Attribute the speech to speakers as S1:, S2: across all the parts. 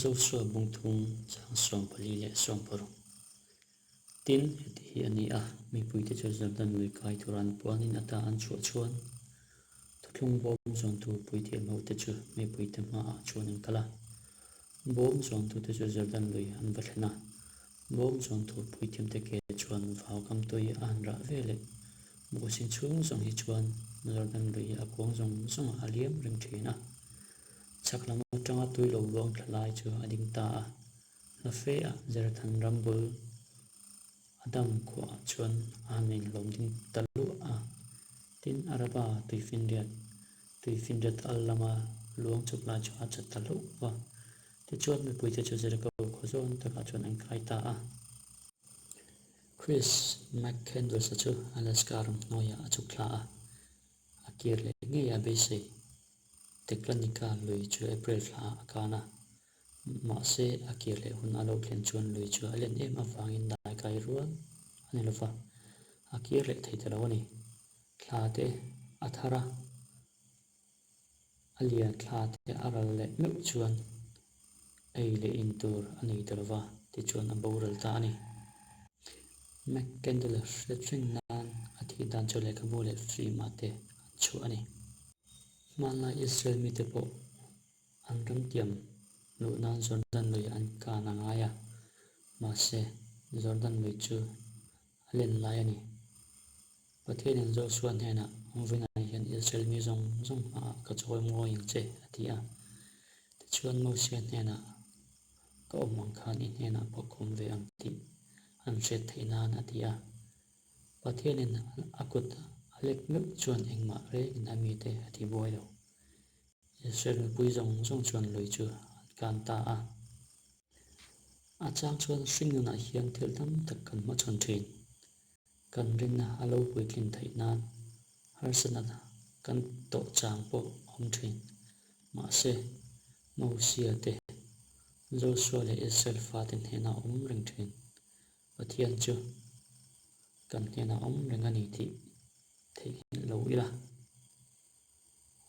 S1: Joshua bung thum chang 14 leh 16. Tin, heti hi a ni a, mipuite chu Jordan lui kai tura an puanin ata an chhuah chuan thuthlung bawm zawntu puithiam hote chu mipuite hmaah chuan an kal a. Bawm zawntute chu Jordan lui an va thlen a, bawm zawntu puithiamte ke chuan vau kam tui a han rah ve leh Mosing chhung zawng hi chuan Jordan lui a kuang zawng zawngah a liam reng thin a. Chhak lam atanga tui lo luang thla lai chu a ding ta a. Hlafe ah Zerathan ram bul Adam khuaah chuan a han inhlawm ding ta luah a. Tin, Araba tuifinriat, tuifinriat al lama luang chuk lai chu a chat ta hlauh va. Tichuan, mipuite chu Jericho khaw zawn takah chuan an kai ta a. Chris McCandless-a chu Alaska ram hnuaiah a chuk thla a, a kir leh ngei a beisei. Teklanika lui chu April thlaah a kan a. Mahse, a kir leh hun a lo thlen chuan lui chu a len em avangin dai kai rual a ni lova, a kir leh thei ta lo a ni. Thla te a thar a, a lian thla te a ral leh meuh chuan ei leh in tur a nei ta lova, tichuan a boral ta a ni. McCandle hriat reng nan a thih dan chu lehkhabu leh film ah te an chhuah a ni. Hmanlai Israel mite pawh An ramtiam luh nan Jordan lui an kan a ngai a, mahse Jordan lui chu a len lai a ni. Pathianin Joshua hnenah, Vawiinah hian Israel mi zawng zawng hmaah ka chawi ngawi ang che, a ti a. Tichuan Mosia hnenah, Ka awm ang khan i hnenah pawh ka awm ve ang tih an hriat theih nan, a ti a. Pathianin a kut a lek meuh chuan engmah rengin a mite a ti buai lo. Israel mipui zawng zawng chuan lui chu an kan ta a. A chang chuan hring nunah hian thil tam tak kan hmachhawn thin. Kan rinna a lo puitlin theih nan harsatna kan tawh chang pawh a awm thin. Mahse, Mosia te, Joshua leh Israel fate hnenah a awm reng thin. Pathian chu kan hnenah awm reng a ni tih theihnghilh lo ila.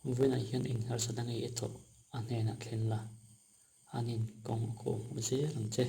S1: Vawiinah hian eng harsatna ngei e tawh a hnenah thlen la, an in kawng a kawh hmuh zel ang che.